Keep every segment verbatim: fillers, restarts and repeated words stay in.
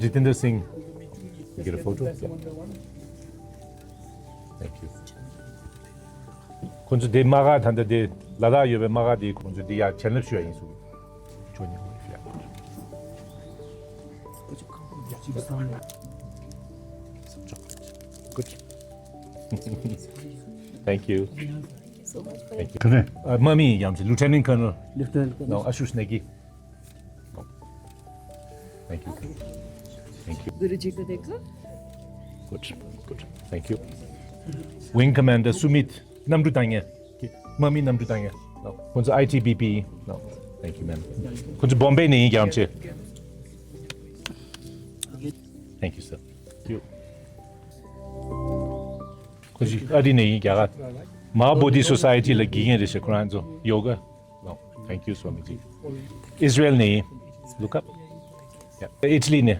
Jitendra Singh, you get a photo? Thank you. ཁོང་ཚོ་དེ་དམག་སྒར་ད་ལྟ་དེ་ལ་དྭགས་ཡོད་པའི་དམག་སྒར་དེ་ཁོང་ཚོ་དེ་ཡར་བྱིན་རླབས་ཞུ་ཡ་ཡིན་གསུངས། ཁྱོད་གཉིས་ཁོང་ཚོ་ཡར། Good. Thank you. Thank you. དམག་མི་ཡིན་ཡང་ཅི། Lieutenant Colonel. Lieutenant Colonel. No, Ashush Negi. No. Thank you. Thank you. Guru ji ko dekho. Good. Good. Thank you. Wing Commander Sumit, Namdu Tanya. དམག་མི་Namdu Tanya. No. ཁོང་ཚོ་I T B P. No. Thank you, ma'am. ཁོང་ཚོ་Bombay ནས་ཡིན་ཡང་ཅི། Thank you, sir. Thank you. ཁོང་ཚོ་ཨ་རི་ནས་ཡིན་རྒྱ་གར། Mahabodhi Society ལ་དགེ་རྒན་རེད་ཤག་ཁོ་རང་ཚོ་ཡོ་ག No, thank you, Swamiji. Israel ནས། Look up. Yeah. Italy ནས།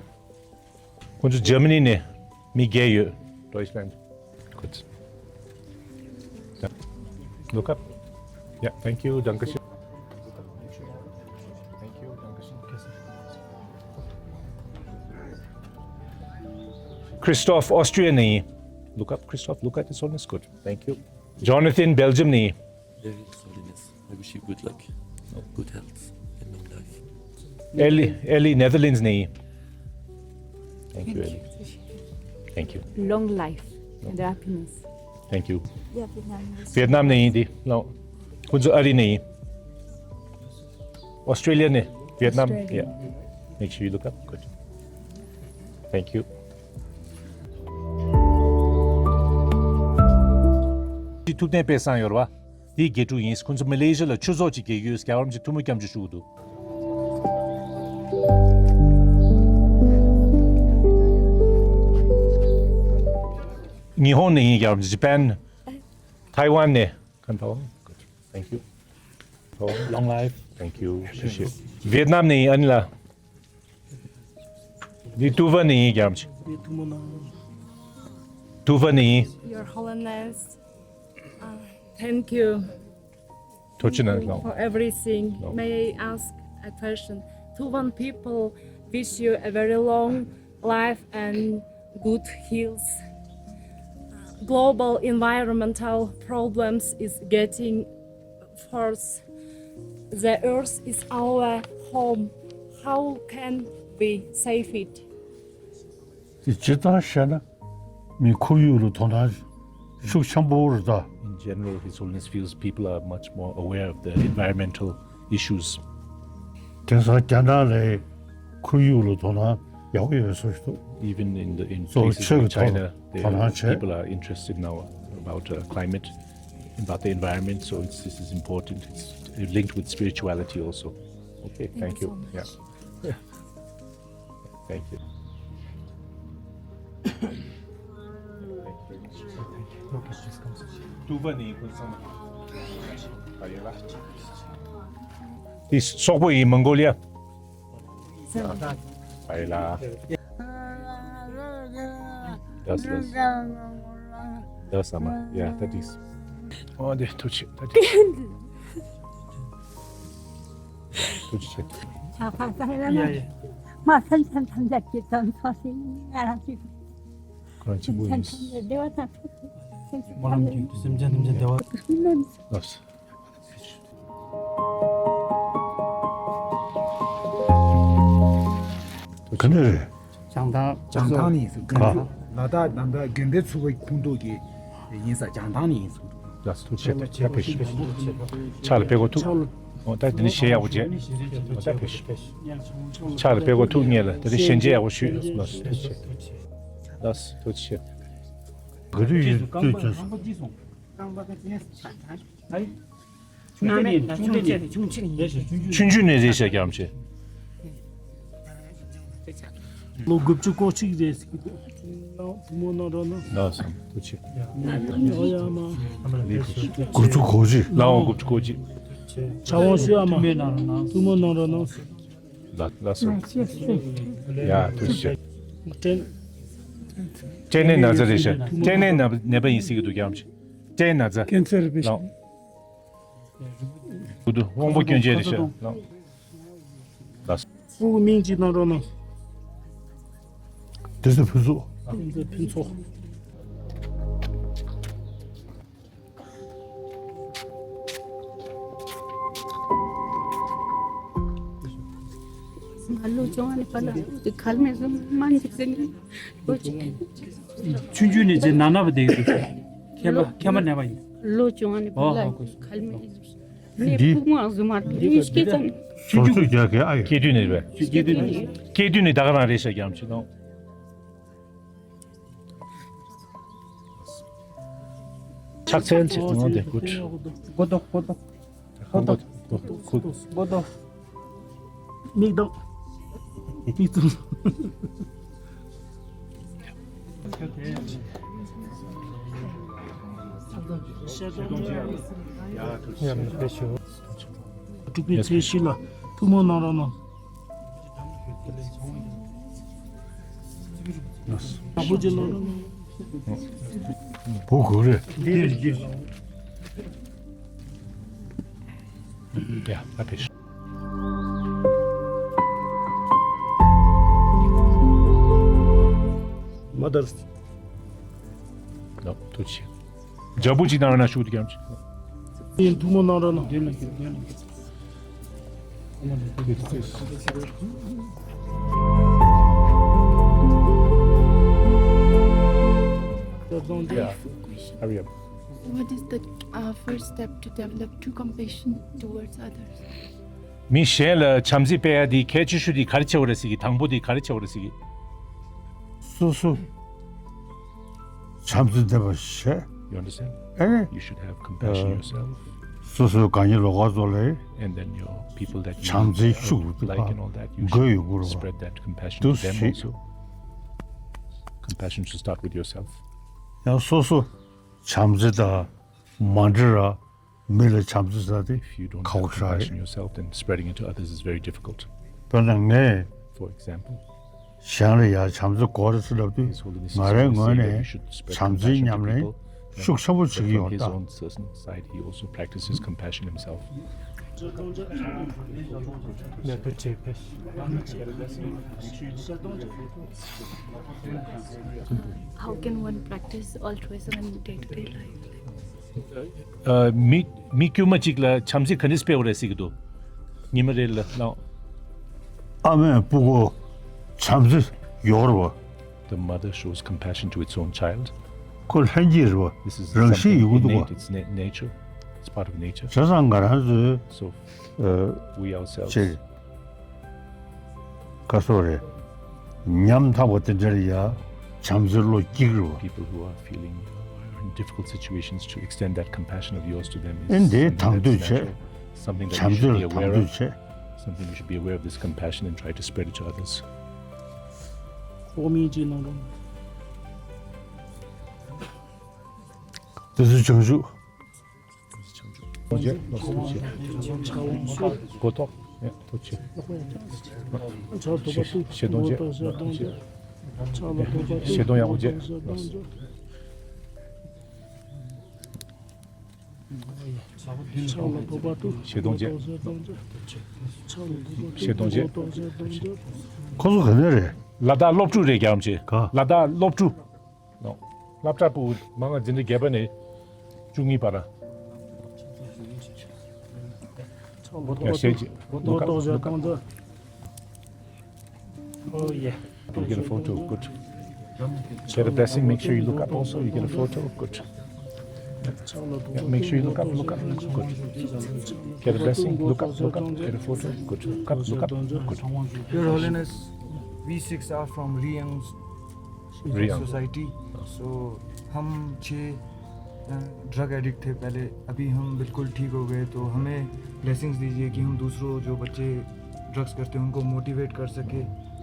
ཁོང་ཚོ་Germany ནས་མི་བརྒྱད་ཡོད། Deutschland. Good. Yeah. Look up. Yeah, thank you. Dankeschön. Thank you. Dankeschön. Christoph, Austria ནས། Look up, Christoph. Look at this one. It's good. Thank you. Jonathan, Belgium ནས། Very holiness. I wish you good luck, good health, and long life. Ellie, Ellie, Netherlands ནས། Thank you, Ellie. Thank you. Long life and happiness. Thank you. Yeah, Vietnamese. Vietnam ནས་ཡིན་དེ། No. ཁོང་ཚོ་ཨ་རི་ནས་ཡིན། Australia ནས། Vietnam. Australia. Yeah. Make sure you look up. Good. Thank you. ཐུབ་བསྟན་དཔལ་བཟང་ཡོད་རེད་པ། དེའི་དགེ་ཕྲུག་ཡིན། ཁོང་ཚོ་མ་ལེ་ཤི་ཡ་ལ་ཆོས་ཚོགས་ཅིག་རྒྱག་གི་ཡོད། རྒྱལ་བ་རིན་པོ་ཆེ་ཐུགས་སྨོན་སྐྱབས་འཇུག་ཞུ་གི་འདུག་ཉི་ཧོང་ནས་ཡིན། རྒྱལ་བ་རིན་པོ་ཆེ། Japan. Taiwan ནས། Good. Thank you. Long life. Thank you. Appreciate. Vietnam ནས་ཡིན། ཨ་ནི་ལགས། འདི་ཏུ་ཝེ་ནས་ཡིན། རྒྱལ་བ་རིན་པོ་ཆེ། ཏུ་ཝེ་ནས་ཡིན། Your Holiness, uh, thank you. ཐུགས་རྗེ་གནང་། Thank you for everything. No. May I ask a question? Tuvan people wish you a very long life and good health. Global environmental problems is getting worse. The earth is our home. How can we save it? དེ་ཇི་ལྟར་བཤད་ན། མི་ཁོར་ཡུག་ལ་དོ་སྣང་ཤུགས་ཆེན་པོ་རེད་ད། In general, His Holiness feels people are much more aware of the environmental issues. དེང་སང་རྒྱ་ནག་ལ་ཁོར་ཡུག་ལ་དོ་སྣང་ཡག་པོ་ཡོད་བཟོ་ཞིག་འདུག Even in the, in གཙོ་བོ་places ཆོས་like ཀྱི་ཐོག་China, ལ་དོ་སྣང་བྱས། People are interested now about, uh, climate, about the environment, so it's, this is important. It's linked with spirituality also. Okay, thank you. Thank you so much. Yeah. Thank you. ཏུ་ཝེ་ནས་ཡིན། ཁོང་ཚང་མ། ཨ་ཡོད་ལ། དེ་སོག་པོ་ཡིན། Mongolia. ཨ་ཡོད་ལ། That's, that's, that's Ama. Yeah, that is. ཨོ་དེ་ཐུགས་རྗེ་ཆེ། ད་དེ། ཐུགས་རྗེ་ཆེ། ཕྱག་འཚལ་ལ། ཡ་ཡ། མ་སེམས་ཅན་ཐམས་ཅད་ཀྱི་དོན་ཐོག་ཞིག་ང་རང་ཅིག་ཁོ་རང་གཅིག་པུ་ཡིན། སེམས་ཅན་ཐམས་ཅད་བདེ་བ་དང་། སྨོན་ལམ་གྱིས་སེམས་ཅན་ཐམས་ཅད་བདེ་བ། ལགས་སོ། ག་ནས་རེད། བྱང་ཐང་། བྱང་ཐང་ནས་ཡིན་ཟེར། ཨ། ལ་དྭགས་ནང་པའི་དགོན་པའི་ཚོགས་པའི་ཁོངས་གཏོགས་ཀྱི་ཡིན་ས། བྱང་ཐང་ནས་ཡིན་ཟེར། ལགས་སོ། ཐུགས་རྗེ་ཆེ། ད་ཕེབས་ཤིག་ཕྱག་ལ་ཕེབས་གོ་ཐུགས། འོ་ད་དེ་ནས་ཞལ་ཡག་པོ་མཇལ། འོ་ད་ཕེབས་ཤིག་ཕྱག་ལ་ཕེབས་གོ་ཐུགས་ཉེ་ལ་དེ་ནས་ཞལ་མཇལ་ཡག་པོ་ཞུས། ལགས་སོ། ཐུགས་རྗེ་ཆེ། ལགས་སོ། ཐུགས་རྗེ་ཆེ། ག་དུས་ཡིན་དུས་ཀྱང་། ཆུང་ཆུང་ནས་རེད་ཤག་རྒྱ་མ་ཆེ། ལོ་དགུ་བཅུ་གོ་གཅིག་རེད་ཟེར་གྱི་འདུག་ཐུགས་སྨོན་གནང་རོགས་གནང་། ལགས་སོ། ཐུགས་རྗེ་ཆེ། ཨོ་ཡ་མ། དགུ་བཅུ་གོ་གཅིག་ལགས་འོང་། དགུ་བཅུ་གོ་གཅིག་ཕྱག་དབང་ཞུ་ཡ་མ། ཐུགས་སྨོན་གནང་རོགས་གནང་། ལགས་ལགས་སོ། ཡ་ཐུགས་རྗེ་ཆེ། སྐྲན། སྐྲན་ནད་ན་ཚ་རེད་ཤག་སྐྲན་ནད་ན་ནད་པ་ཡིན་ཟེར་གྱི་འདུག་རྒྱ་མ་ཆེ། སྐྲན་ན་ཚ། ཀན་སར་རེད་པས། ལགས། དབང་པོ་སྐྱོན་ཅན་རེད་ཤག་ལགས། སྤུ་གུ་མིང་ཅིག་གནང་རོགས་གནང་། བདེ་སྲུང་ཕུན་ཚོགས། བདེ་སྲུང་ཕུན་ཚོགས། ང་ལོ་བཅོ་ལྔ་ནས་ཕར་ལ་ཁལ་མེ་བཟོ་མ་འཇིག་ཟེར་ནས་ལོ་གཅིག་ཆུང་ཆུང་ནས་ཇེ་ན་ན་བ་བསྡད་ཀྱི་འདུག་མཁན་པ་མཁན་པ་ནད་པ་ཡིན། ལོ་བཅོ་ལྔ་ནས་ཕར་ལ་ཨོ་ཧོ་ཁལ་མེ་བཟོ་ནས་འདི་ཕུག་མ་བཟོ་མ་ཐུབ་ཡིན་སྐད་ཙམ། ཆུང་ཆུང་རྒྱག་གི་ཨ་ཡོད། སྐྱེ་དུས་ནས་རེད། སྐྱེ་དུས་ནས། སྐྱེ་དུས་ནས་ད་ག་རང་རེད་ཤག་རྒྱ་མ་ཆེ་ནོ། ཕྱག་འཚལ་ཅིག་གནང་སྟེ་གུ་གོ་ཏོ་གོ་ཏོ་གོ་ཏོ་གོ་ཏོ། མིག་གདངས། མིག་བཙུམ། ཡ་མི་ཕེབས་ཤོག་འབྲུག་པའི་ཚེས་བཞི་ལ་ཐུགས་སྨོན་གནང་རོགས་གནང་། བུ་གུ་རེད། ཡ་ཨ་ཕེ། མ་དར། ལགས་ཐུགས་རྗེ་ཆེ། ཇ་བུ་གཅིག་གནང་རོགས་གནང་ཤུགས་ཀྱིས་ཀྱང་། ཡིན་ཐུགས་སྨོན་གནང་རོགས་གནང་། Hurry up. What is the uh, first step to develop true compassion towards others? མི་གཞན་ལ་བྱམས་བརྩེ་སྤེལ་ཡ་དེ་གལ་ཆེ་ཤོས་དེ་ག་རེ་ཆེ་བ་རེད་ཟེར་གི། དང་པོ་དེ་ག་རེ་ཆེ་བ་རེད་ཟེར་གི། སོ་སོ་བྱམས་བརྩེ་ལྡན་པ་བྱས། You understand? ཨེ། You should have compassion uh, yourself. སོ་སོའི་དགའ་ཉེ་ལོགས་ཀ་ཚོ་ལ། And then your people that you བྱམས་བརྩེ་ཤུགས་ལྡན་པ། Like and all that, you འགོས་ཡོང་དགོས་རེད་པ། Spread that compassion to them also. Compassion should start with yourself. ཡང་སོ་སོ་བྱམས་བརྩེ་དང་མ་འབྲེལ་ར། མི་ལ་བྱམས་བརྩེ་ཟེར་དེ་If you don't ཁག་པོ་have ཞེ་དྲག་compassion རེད། Yourself, then spreading it to others is very difficult. དཔེར་ན་ངས་For example, གཞན་ལ་ཡང་བྱམས་བརྩེ་དགོས་རེད་ཟེར་ལབ་དུས། His Holiness ང་རའི་ངོས་ནས་བྱམས་བརྩེའི་ཉམས་ལེན་ཤུགས་ཆེན་པོ་བྱེད་ཀྱི་ཡོད། But from his own side, he also practices compassion himself. How can one practice altruism in day-to-day life? ཨ། མི་མི་དཀྱུས་མ་གཅིག་ལ་བྱམས་བརྩེ་ག་འདྲ་སྤེལ་བ་རེད་ཟེར་གྱི་འདུག་ཉི་མ་རེ་ལ་ལ། ཨ་མས་སྤུ་གུ་བྱམས་བརྩེ་ཡོད་རེད་པ། The mother shows compassion to its own child. ཁོ་ལྷན་སྐྱེས་རེད་པ། This is རང་བཞིན་ཡོད་ཀྱི་འདུག་པ། It's innate, it's nature, it's part of nature. བྱས་ཙང་ང་རང་ཚོས། So ཨ། we ourselves. ཅེས། ག་སོགས་རེད། ཉམ་ཐག་པ་དེ་འདྲར་ཡ་བྱམས་བརྩེ་བློ་སྐྱེ་གི་རེད་པ། People who are feeling, uh, in difficult situations, to extend that compassion of yours to them is ཨེ་འདི་something དང་དུ་that's བྱས། natural, something that བྱམས་you should བརྩེ་be ལ་དང་དུ་བྱས། Aware of, something you should be aware of this compassion and try to spread it to others. ཁོག་མིན་གཅིག་གནང་རོགས། དེ་ཚོ་བྱང་ཆུབ། གོ་ཐོག་ཡ་ཐུགས་རྗེ་ཆེ། ཤེས་ཤེས་དོན་བརྗེད། ཤེས་དོན་ཡག་པོ་བརྗེད། ཤེས་དོན་བརྗེད། ཤེས་དོན་བརྗེད། ཁོ་ཚོ་ག་ནས་རེད། ལ་དྭགས་སློབ་ཕྲུག་རེད། རྒྱ་རམ་ཆེ། ག་ལ་དྭགས་སློབ་ཕྲུག་ནོ། སློབ་གྲྭ་པུ་མ་ང་འཛིན་གྲྭ་བརྒྱད་པ་ནས་བཅུ་གཉིས་བར། ཡ་ཤེས་ཀྱི། Look up, look up. Oh, yeah. You get a photo, good. Get a blessing, make sure you look up also, you get a photo, good. Yeah, make sure you look up, look up, good. Get a blessing, look up, look up, get a photo, good. Look up, look up, good. Your Holiness, we six are from Riyang Riyang. Society. So हम छः drug addict थे पहले, अभी हम बिल्कुल ठीक हो गए। तो हमें ब्लेसिंग्स दीजिए कि हम दूसरों जो बच्चे ड्रग्स करते हैं उनको मोटिवेट कर सके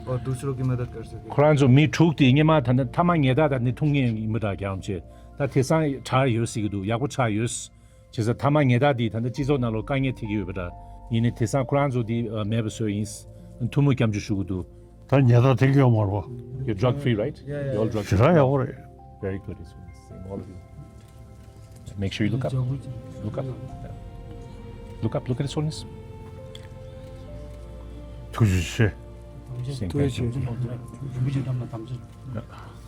और दूसरों की मदद कर सके। ཁོ་རང་ཚོ་མི་དྲུག་དེ་སྔོན་མ་ད་ནི་ཐ་མག་ཉལ་ཐ་དང་ནི་འཐུང་མཁན་ཡིན་པ་འདྲ། རྒྱ་རམ་ཆེ། ད་དེང་སང་དྲག་ཡོད་ཟེར་གྱི་འདུག་ཡག་པོ་ཆགས་ཡོད། བྱས་ཙང་ཐ་མག་ཉལ་ཐ་འདི་ད་ལྟ་སྤྱི་ཚོགས་ནང་ལོགས་དཀའ་ངལ་འཕྲད་ཀྱི་ཡོད་པ་འདྲ། ཡིན་ནའི་དེང་སང་ཁོ་རང་ཚོ་འདི་མེད་པ་བཟོས་ཡིན། ཐུགས་སྨོན་སྐྱབས་འཇུག་ཞུ་གི་འདུག་ད་ཉལ་ཐ་འཐེན་གྱི་ཡོད་མ་རེད་པ། You're drug free, right? You're all drug free. ཞེ་དྲག་ཡག་པོ་རེད། Very good, His Holiness. Same, all of you. Make sure you look up. Look up. Yeah. Look up, look at His Holiness. ཐུགས་རྗེ་ཆེ། Thank you.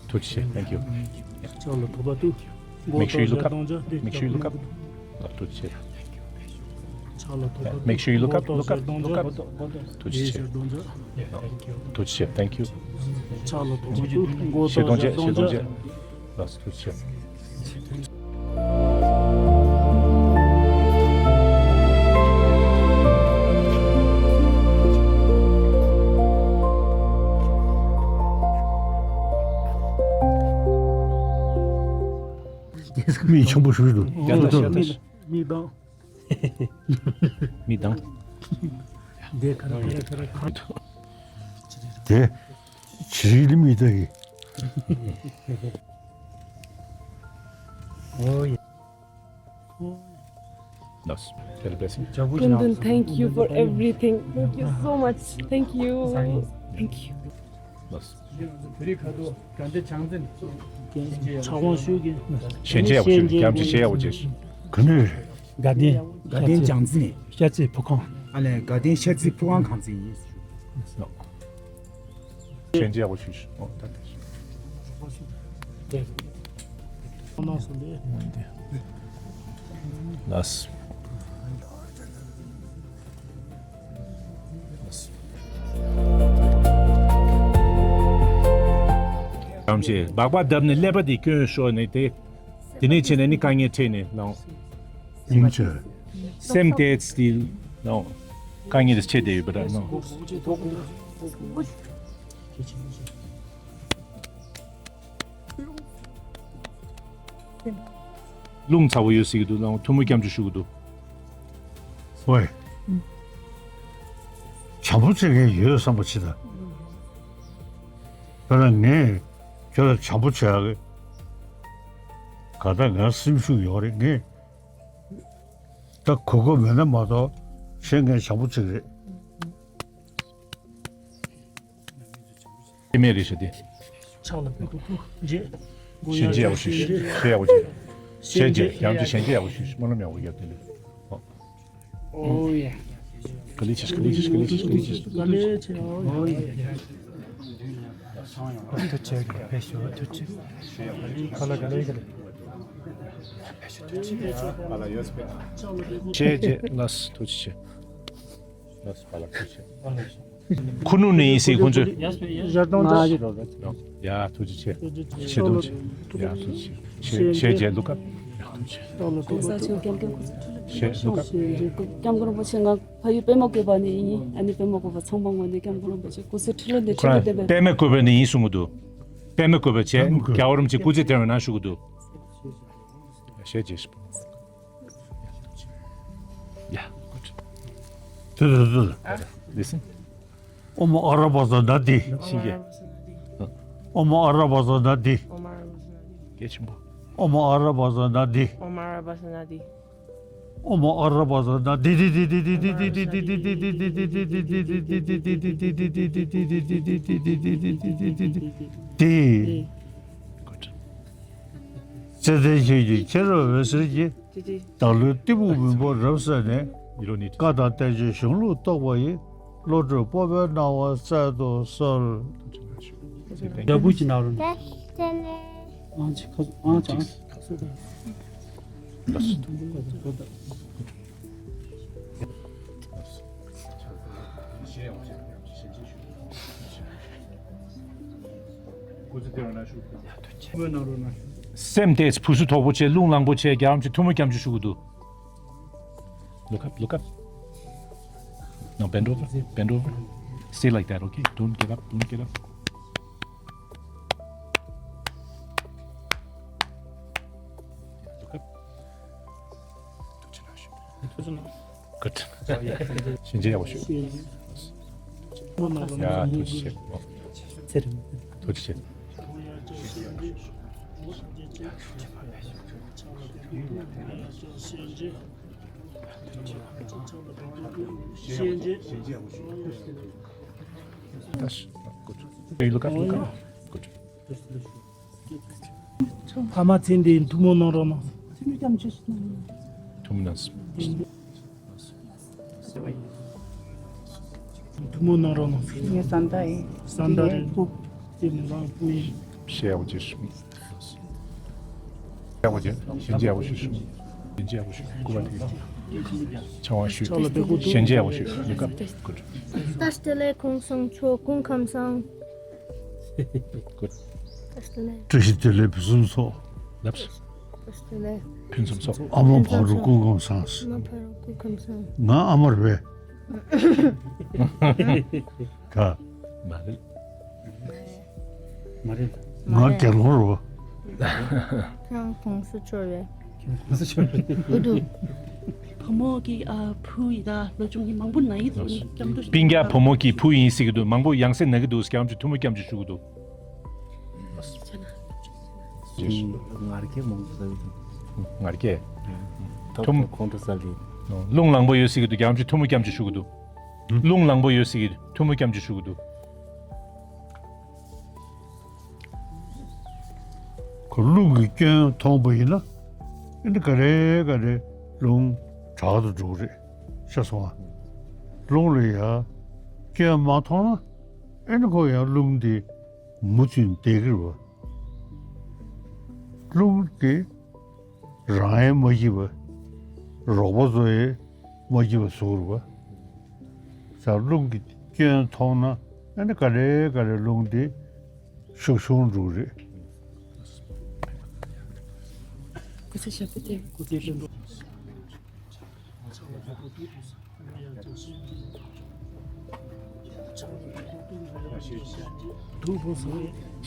ཐུགས་རྗེ་ཆེ། Thank you. Make sure you look up. Make sure you look up. ཐུགས་རྗེ་ཆེ། Make sure you look up, look up, look up. ཐུགས་རྗེ་ཆེ། ཐུགས་རྗེ་ཆེ། Thank you. ཕྱིར་གཏོང་བྱེད། ཕྱིར་གཏོང་བྱེད། ལགས་སོ། ཐུགས་རྗེ་ཆེ། མིག་ཆེན་པོ་ཞིག་འདུག་མིག་མིག་དང་། མིག་དང་། དེ་ག་རེ་ག་རེ་ག་རེ་ག་རེ། དེ་བྱི་རིལ་མིག་ལྟ་གི། ཨོ་ཡ། ལགས་སོ། Tell a blessing. Kundun, thank you for everything. Thank you so much. Thank you. Thank you. ལགས་སོ། བོད་རིགས་ཁ་ཐོག་དགའ་ལྡན་བྱང་འཛིན། ཕྱག་དབང་ཞུ་གི། ཞལ་མཇལ་ཡག་པོ་ཞུ། བྱམས་བརྩེ་ཞལ་ཡག་པོ་ཞུ། ག་ནས་རེད། དགའ་ལྡན། དགའ་ལྡན་བྱང་འཛིན། ཤར་རྩེ་ཕུ་ཁང་། ཨ་ལས། དགའ་ལྡན་ཤར་རྩེ་ཕུ་ཁང་ཁང་འཛིན་ཡིན། ཞལ་མཇལ་ཡག་པོ་ཞུ་ཞུ། ཨོ་ད་ད་ཞུ། ལགས་སོ། ཐམས་ཅད་སྦག་སྦག་བརྡབས་ནས་ཀླད་པ་དེ་སྐྱོན་ཤོར་ནས་དེ། དེ་ནས་བྱས་ནས་ནི་དཀའ་ངལ་འཕྲད་ནས་ལངས། སྙིང་རྗེ། སེམས་ཏེ་སྟིལ་ལངས། དཀའ་ངལ་དེ་འཕྲད་བསྡད་ཡོད་པ་འདྲ་ལངས། རླུང་ཚ་པོ་ཡོད་ཟེར་གྱི་འདུག་ལངས། ཐུགས་སྨོན་སྐྱབས་འཇུག་ཞུ་གི་འདུག་ཝེ། བྱམས་པོ་བྱེད་མཁན་ཡོད་བསམ་པ་ཅིག་དང་། དཔེར་ན་ངས་ཁྱོད་ལ་བྱམས་པོ་བྱེད་ཡག་གི། ག་ད་ང་སེམས་ཤུགས་ཡོད་རེད། ངས་ད་གོ་སྐབས་མེད་ན་མ་གཏོགས་ཁྱེད་ངས་བྱམས་པོ་བྱེད་ཀྱི་རེད། དེ་མེད་རེད་ཤག་དེ། ཕྱག་ལ་ཕུལ་ཐུབ་ཐུབ་རྗེས། ཞལ་མཇལ་ཡག་པོ་ཞུ་ཞུ། ཞལ་ཡག་པོ་ཞུ། ཞལ་མཇལ། ཡང་ཅིག་ཞལ་མཇལ་ཡག་པོ་ཞུ་ཞུ། སྨོན་ལམ་ཡག་པོ་བརྒྱབ། དེ་ལས། ཨོ་ཡ། ག་ལེ་ཆེ་ག་ལེ་ཆེ་ག་ལེ་ཆེ་ག་ལེ་ཆེ། ག་ལེ་ཆེ། ཨོ་ཡ། ཐུགས་རྗེ་ཆེ། ཕེབས་ཤོག་ཐུགས་རྗེ་ཆེ། ག་ལེ་ག་ལེ་ག་ལེ། ཕེབས་ཤོག་ཐུགས་རྗེ་ཆེ། ཆེ་ཆེ། ལགས་སོ། ཐུགས་རྗེ་ཆེ། ལགས་སོ། ཕ་ལ་ཐུགས་རྗེ་ཆེ། ཁུ་ནུ་ནས་ཡིན་ཟེར་ཁོང་ཚོས། ཡ་ཐུགས་རྗེ་ཆེ། ཆེ་ཐུགས་རྗེ་ཆེ། ཡ་ཐུགས་རྗེ་ཆེ། ཆེ་ཆེ་རྗེ་ལུ་ཀ། ཡ་ཐུགས་རྗེ་ཆེ། ས་ཆེན་སྐྱབས་མགོན་སྐུ་ཚེ་ཁྲི་ལོ་ཆེ་ལུ་ཀ། སྐྱབས་མགོན་རིན་པོ་ཆེ། ང་ཕ་ཡུལ་པད་མ་བཀོད་པ་ནས་ཡིན། ཨ་ནི་པད་མ་བཀོད་པ་ཚང་མ་ངོས་ནས་སྐྱབས་མགོན་རིན་པོ་ཆེ་སྐུ་ཚེ་ཁྲི་ལོ་ནས་ཁྲི་ལོ་བརྟན་པའི། པད་མ་བཀོད་པ་ནས་ཡིན་གསུང་གི་འདུག་པད་མ་བཀོད་པ་བྱས། རྒྱལ་བ་རིན་པོ་ཆེ་སྐུ་ཚེ་བརྟན་པའི་གནང་ཞུ་གི་འདུག་ཞེས་རྗེས་སུ། ཡ། དུ་དུ་དུ། Listen. ཨོཾ་ཨ་ར་བ་ས་ན་དྷཱིཿ། ཤིང་གེ། ཨོཾ་ཨ་ར་བ་ས་ན་དྷཱིཿ། གལ་ཆེན་པོ། ཨོཾ་ཨ་ར་བ་ས་ན་དྷཱིཿ། ཨོཾ་ཨ་ར་བ་ས་ན་དྷཱིཿ། ཨོཾ་ཨ་ར་བ་ས་ན་དྷཱིཿ། དྷཱིཿ། ཚེ་འདས་ཁྱེད་ཀྱིས་ཁྱེད་རང་འོད་ཟེར་གྱིས། བདག་བློའི་གཏི་མུག་མུན་པ་རབ་བསལ་ནས། བཀའ་དང་བསྟན་བཅོས་གཞུང་ལུགས་རྟོགས་པ་ཡི། བློ་གྲོས་སྤོབས་པའི་སྣང་བ་སྩལ་དུ་གསོལ། ཡ་བུ་ཅི་ན་རུ་ན། ཨང་ཅི་ཁ་ཨང་ཅང་། སེམས་ཏེ་བུ་སུ་དོག་པོ་ཆེ། རླུང་ལངས་པོ་ཆེ། རྒྱལ་བ་རིན་པོ་ཆེ་ཐུགས་སྨོན་སྐྱབས་འཇུག་ཞུ་གི་འདུག Look up, look up. Now bend over, bend over. Stay like that, okay? Don't get up, don't get up. Look up. Good. ཞལ་མཇལ་ཡག་པོ་ཞུ། ཡ། ཐུགས་རྗེ་ཆེ། ཐུགས་རྗེ་ཆེ། That's good. Hey, look up, look up. Good. ཕ་མ་ཚེ་འདིའི་ཐུགས་སྨོན་གནང་རོགས་གནང་། ཐུགས་སྨོན་གནང་། ཐུགས་སྨོན་གནང་རོགས་གནང་། ངས་བསམ་དག་ཡིན། བསམ་དག་རེད། དེ་ནི་རང་བུ་ཡིན། ཞེས་ཡག་པོ་ཅིག་ཞུ། ཡག་པོ་ཅིག་ཞུ། ཞེན་ཆ་ཡག་པོ་ཞུ། ཞེན་ཆ་ཡག་པོ་ཞུ། སྐུ་པར་དེ། ཆང་བ་ཞུ། ཕྱག་ལ་ཕེབས་དགོས་འདུག་ཞེན་ཆ་ཡག་པོ་ཞུ། ལུས་ཀ། Good. བཀྲ་ཤིས་བདེ་ལེགས། གུང་སེང་མཆོག། སྐུ་ཁམས་བཟང་། Good. བཀྲ་ཤིས་བདེ་ལེགས། བུ་གསུམ་ཚོགས། ལབ། བཀྲ་ཤིས་བདེ་ལེགས། ཕུན་སུམ་ཚོགས། ཨ་མ་ཕ་རུ་སྐུ་ཁམས་བཟང་། ཨ་མ་ཕ་རུ་སྐུ་ཁམས་བཟང་། ང་ཨ་མ་རེད་པས། ད། མ་རེད། མ་རེད། ང་དགེ་སློང་རེད་པ། ཁྱོད་གོང་ས་མཆོག་རེད། གོང་ས་མཆོག་རེད། ཨུ་ཏུ། བུ་མོ་གི་ཨ་བུ་ཡི་ད་ལོ་ཆུང་གི་མང་པོ་ན་ཡི་འདུག་སྐྱབས་འགྲོ་ཞུ། སྤུན་ཀྱག་བུ་མོ་གི་བུ་ཡིན་ཟེར་གི་འདུག་མང་པོ་ཡང་སེ་ན་གི་འདུག་སྐྱབས་འགྲོ་ཐུགས་སྨོན་སྐྱབས་འགྲོ་ཞུ་གི་འདུག་ང་རྒྱལ་མང་པོ་ཟ་གི་འདུག་ང་རྒྱལ། ཐོབ་ཐུམ་ཐོབ་ཁོང་ཁྲོ་ཟ་ལི། རླུང་ལངས་པོ་ཡོད་ཟེར་གི་འདུག་སྐྱབས་འགྲོ་ཐུགས་སྨོན་སྐྱབས་འགྲོ་ཞུ་གི་འདུག་རླུང་ལངས་པོ་ཡོད་ཟེར་གི་འདུག་ཐུགས་སྨོན་སྐྱབས་འགྲོ་ཞུ་གི་འདུག་ཁོ་རླུང་གི་སྐྱོན་མཐོང་པ་ཡིན་ན། ཨེ་འདི་ག་རེ་ག་རེ་རླུང་དྲག་ཏུ་འགྲོ་གི་རེད། ཤེས་སོང་ང་། རླུང་ལ་ཡ་སྐྱོན་མ་མཐོང་ན། ཨེ་འདི་ཁོ་ཡང་རླུང་འདི་མུ་མཐུད་བསྡད་ཀྱི་རེད་པ། རླུང་གིས་རང་ཡང་མ་སྐྱིད་པ། རོགས་པ་ཚོ་ཡང་མ་སྐྱིད་པ་བཟོ་གི་རེད་པ། ས་རླུང་གི་སྐྱོན་མཐོང་ན། ཨ་ནི་ག་ལེ་ག་ལེ་རླུང་དེ་ཤུགས་ཆུང་འགྲོ་གི་རེད། སྐུ་ཚེ་ཞབས་པད་བརྟན། སྐུ་ཚེ་ཞབས་པད་བརྟན།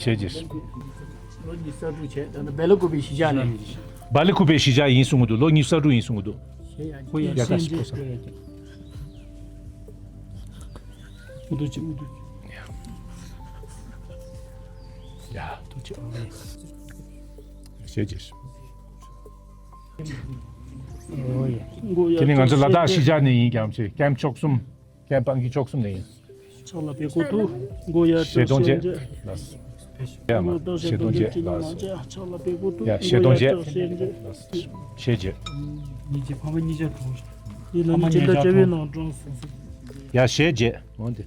ཞེས་ཀྱི། ལོ་ཉི་ཤུ་རྩ་དྲུག་བྱས། ད་ལྟ་སྦེལ་ཀོབ་པའི་གཞིས་ཆགས་ནས། སྦེལ་ཀོབ་པའི་གཞིས་ཆགས་ཡིན་གསུང་གི་འདུག་ལོ་ཉི་ཤུ་རྩ་དྲུག་ཡིན་གསུང་གི་འདུག་ཡ་ད་ཤི་ཁོ་ས། ཨུ་ཏུ་ཅི་ཨུ་ཏུ་ཅི། ཡ། ཨུ་ཏུ་ཅི་ཨུ་ཏུ་ཅི། ཞེས་ཀྱི། ཨོ་ཡ། དེ་ནི་ང་ཚོ་ལ་དྭགས་གཞིས་ཆགས་ནས་ཡིན། ཀེམ་ཆེ་ཀེམ་བཅུ་གསུམ། ཀེམ་སྤང་གི་བཅུ་གསུམ་ནས་ཡིན། ཕྱག་ལ་ཕེབས་དགོས་འདུག་མགོ་ཡར་ཞལ་གདོང་བཅས། ཡ་མ་ཞལ་གདོང་བཅས། ཕྱག་ལ་ཕེབས་དགོས་འདུག་ཡ་ཞལ་གདོང་བཅས། ཞལ་བཅས། ཉིན་གཅིག་ཕ་མ་གཉིས་ཆ་གྲོངས། ཡིན་ལ་ཕ་མ་ཉིན་གཅིག་ད་ལྕགས་པའི་ནང་གྲོངས་སོང་། ཡ་ཞལ་བཅས། འོན་ཏེ།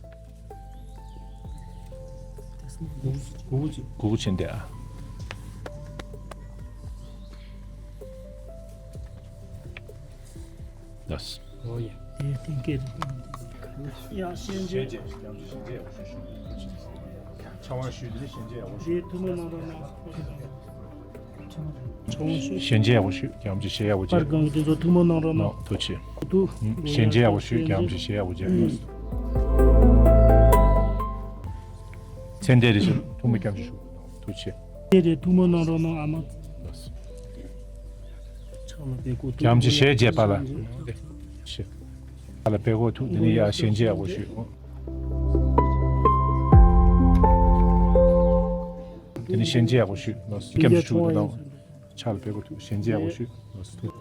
གུ་གུ་ཆེན་ཏེ་ཨ། ལགས། ཨོ་ཡ། དེ་གཏན་འཁེལ་རེད། ཡང་ཞལ་མཇལ། ཞལ་མཇལ་ཞལ་མཇལ་ཡག་པོ་ཞུ། ཕྱག་དབང་ཞུས་དེ་ནས་ཞལ་མཇལ་ཡག་པོ་ཞུ། དེ་ཐུགས་སྨོན་གནང་རོགས་གནང་། ཕྱག་དབང་ཞུ། ཞལ་མཇལ་ཡག་པོ་ཞུ། རྒྱ་མ་ཇི་ཞལ་ཡག་པོ་མཇལ། པར་སྒང་གི་དེ་ཚོ་ཐུགས་སྨོན་གནང་རོགས་གནང་། ཐུགས་རྗེ་ཆེ། ཐུགས། ཞལ་མཇལ་ཡག་པོ་ཞུ། རྒྱ་མ་ཇི་ཞལ་ཡག་པོ་མཇལ། ཚེ་འདས་རེ་ཞུ། ཐུགས་སྨོན་རྒྱ་མ་ཇི་ཞུ། ཐུགས་རྗེ་ཆེ། དེ་རེད། ཐུགས་སྨོན་གནང་རོགས་གནང་ཨ་མ། ཕྱག་ལ་ཕེབས་དགོས་འདུག་རྒྱ་མ་ཇི་ཞལ་མཇལ་པ་ལ། ཕྱག་ལ་ཕེབས་དགོས་འདུག་དེ་ནས་ཡ་ཞལ་མཇལ་ཡག་པོ་ཞུ། དེ་ནས་ཞལ་མཇལ་ཡག་པོ་ཞུ། རྒྱ་མ་ཇི་ཞུ་འདུག་དང་། ཕྱག་ལ་ཕེབས་དགོས་འདུག་ཞལ་མཇལ་ཡག་པོ་ཞུ།